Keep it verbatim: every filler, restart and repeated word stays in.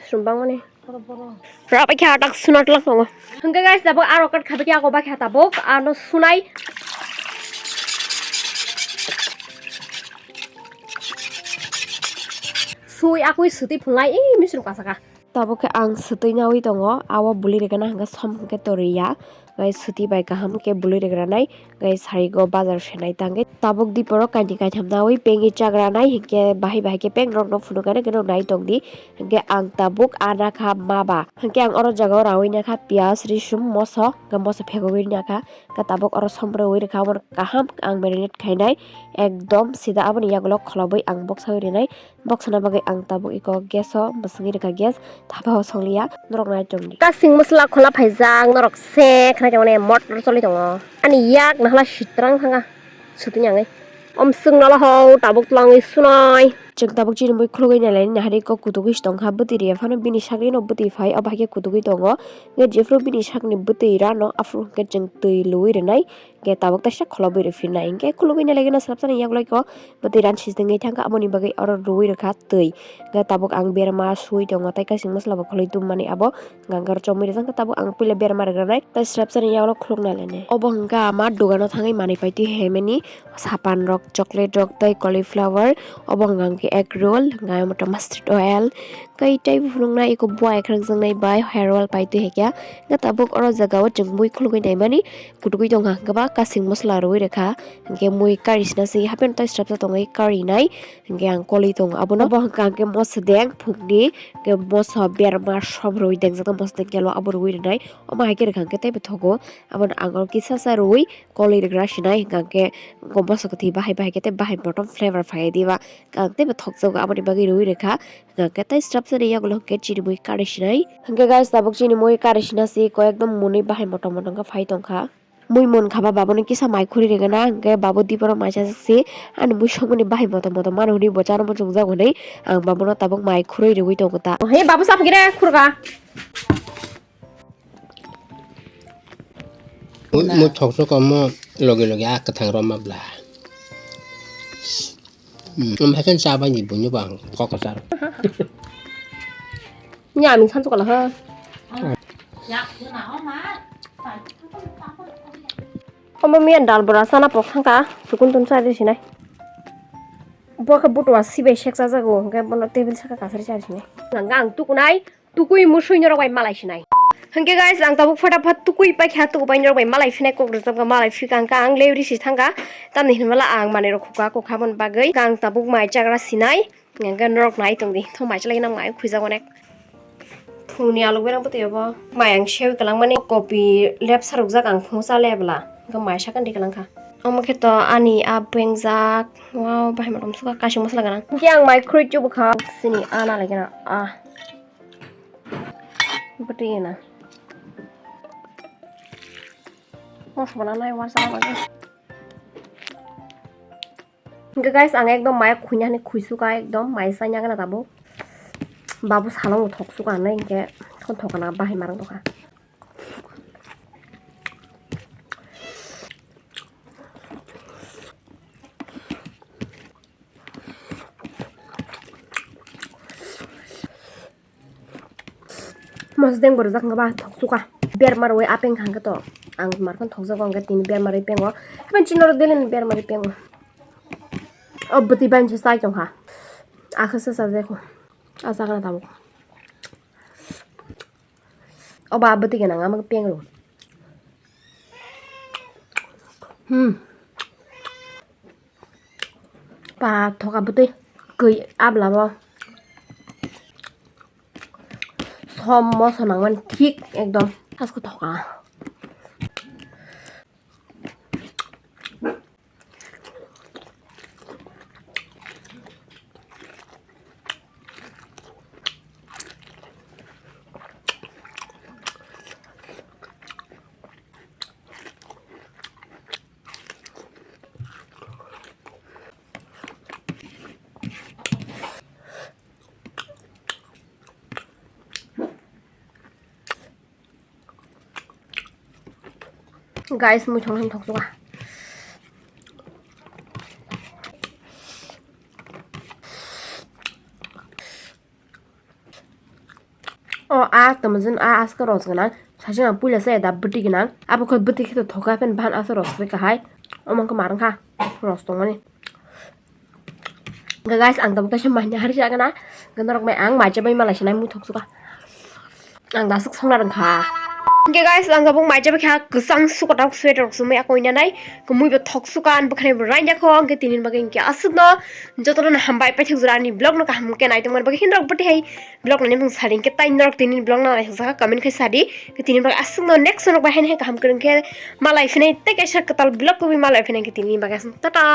Sum bangmani. Rap khe atak suna tlak tongo. Hwnkhe guys, tabuk aro kat khabe khe ako bakhe tabuk ano sunai. Sui akui suti phunglai, ee, misrung kasaka. Tabuk khe ang swtwi nawi tongo, abo bwlwi rwgena hwnkhe som hwnkhe toriya. Gai swtwi bai kaham khe bwlwi rwgranai, gai sarigo bazar senai tangwi. Tabuk diporo kainwi kaitham nawi pengwi chagranai, hinkhe bahai bahai khe pengrokno phunukgani hwnkhe nai tongdi. Hinkhe ang tabuk ana kha maba. Hinkhe ang oro jagao rawi nakha piyaj, risum, moso, hwnkhe moso phegogwi nakha. Hwnkhe tabuk oro som rwwi rwkha, omono kaham ang marinate khainai. Ekdom sida aboni yagulo kholobwi ang boksawi rwnai. Boksana bagwi ang tabuk iko gas o mwswngwi rwkha, gas thapa o songliya, norok nai tongdi. Kasing mwsla khola phaijak, norok se khna khe mane motor choli tongo. Ani yak nahla sitrang thanga, sutwi nangwi. Om swng nala ho tabuk twlangwi sunai. Chwng tabuk chini mui khulugwi nailai nini hari iko kutugwi si tongkha, bwtwi riya phano bini sakni no bwtwi phai, obo hai khe kutugwi tongo. Nge jephru bini sakni bwtwi rano, aphuru hwnkhe chwng twi luwi rwnai. Hingke tabuk teisa kholobwi rwphinai. Hingke khulugwi nailai gana swrapsa ni yagulo iko bwtwi ran sijengwi thangkha, aboni bagwi oro rwwi rwkha twi. Hingke tabuk ang berma sui tongo, tei kasing masla bo khwlwi tummani abo hingke oro chomwi rijak. Hingke tabuk ang puila berma rwgranai, tei swrapsa ni yagulo khuluk nailainai. Obo hingke ama dogano thangwi manwi paitwi hemani sapan rok, chocolate rok, tei cauliflower, obo hingke egg roll, hingke mota mustard oil, Kai tei phunuknai eko bua ekhrang jwngnai bai hair wall pai twi hai khe. Hwnkhe tabuk oro jaga o chwng mui khulugwi naimani kutugwi tongkha, hwnkhe ba kasing masala rwui rwkha. Hwnkhe mui kari sina si hapheno tai srapsa tongwi karinai. Hwnkhe ang kolwi tongo abono. Obo hwnkha hwnkhe moso deng phukni, hwnkhe moso berma som rwui dengjak moso deng kelo abo rwui rwnai. Omo hai khe rwkha hwnkhe teibo thogo. Abono ang oro kisa sa rwui kolwi rwgra sinai, hwnkha hwnkhe moso kwthwi bahai bahai khe tei bahai motom flavour phai diba. Ang teibo thokjago aboni bagwi rwui rwkha. Hwnkhe tei srapsa ni yagulo hwnkhe chini mui kari sinai. Hwnkhe guys, tabuk chini mui kari sina si ko ekdom mwnwi bahai motom motom khe phai tongkha. Mui mon khaba babuni kisa mai khuri rwgana, hwnkhe babu diporo mai chajak si ani mui songmani bahai motom motom mano hwnwi bo chana muchungjak hwnwi ang babuno tabuk mai khurui rwui tongo ta. He babu, chapgire khurga. Mui, mui thokjak omo loge loge a kwthang rw ma bla. Hmm, omo hai khe cha bai ni buino bo ang kok kwcharo. Ni ami sansu kala ha. Omo miya dal bora sana pok thangka, sukun tun sa ri sinai. Bo khe butua sibai sek cha jago, hwnkhe bono table saka kasari cha ri sinai. Nang ang tukunai. Tukui musui norok bai malai sinai. Hwnkhe guys, ang tabuk phataphat tukui paikha, tuku bai norok bai malai phinai, kok rwchapkha, malai phikha hwnkha ang leuri si thangkha. Tamni hinmala ang manwi rok khukha, kok haboni bagwi ang tabuk mai chagra sinai. Hwnkhe norok nai tongdi, tho mai chalai nang mai khuijak onek. Phungni alok berang bwtwi obo. Mai ang sewi kwlangmani kopi lepsa rukjak ang phungo cha lebla. Hwnkhe mai sakandi kwlangkha. Omo khe to ani a bengjak. Wow, bahai motom sukha kasing masla gwnang. Hwnkhe ang mai khrui chubukha. Sini a nalai gwnang a. Bwtwi na. Mosla nai uansukha bagwi. Hwnkhe guys, ang ekdom mai khuina hinwi khuisuka, ekdom mai chaina gana tabuk. Babu salongo thoksuka hinwi hwnkhe thon thokana bahai marang tongkha. Mosdeng bo rijak hwnkhe ba thoksuka. Berma rwui apeng hwnkhe to. Ang markhon thokjago hwnkhe tini berma rwi pengo. Hapen chini oro daily ni berma rwi pengo. O bwtwi bai se chai tongkha. Akhe se chajakho. A chakna tabuk. O ba bwtwi gwnang ama peng rw. Hmm. Pa thoka bwtwi kwi ablabo. Som moso nangmani thik ekdom. Hasko thoka. Guys, mui thong thong thok suka. O a tamo jin a aska ros gwnang. Saising ang puila se da bwtwi gwnang. Abo khe bwtwi khe to thoka pen bahan asa ros khe kahai. Omo khe marang kha ros tongmani. Hwnkhe guys, ang tamo kaisa manya hari chagana. Hwnkhe norok bai ang maija bai malai sinai muthok suka. Ang dasuk songna rwngkha. Hwnkhe guys, ang tabuk maija bai kha kwchang sukotok sweater rok sumui ako inanai. Kwmui bo thok suka, ang bwkhani bo rainjakho. Hwnkhe tini bagwi hwnkhe aswkno jotono hambai paithak jora ani vlog no kaham khe naitongmani bagwi hinrok bwtwi hai vlog nani mung sari hwnkhe tai norok tini vlog no naithok jaka comment khai sadi. Hwnkhe tini bagwi aswkno next norok bai haino hai kaham kwrwng khe malai phinai tei kaisa kwtal vlog kwbwi malai phinai hwnkhe tini bagwi aswk tata.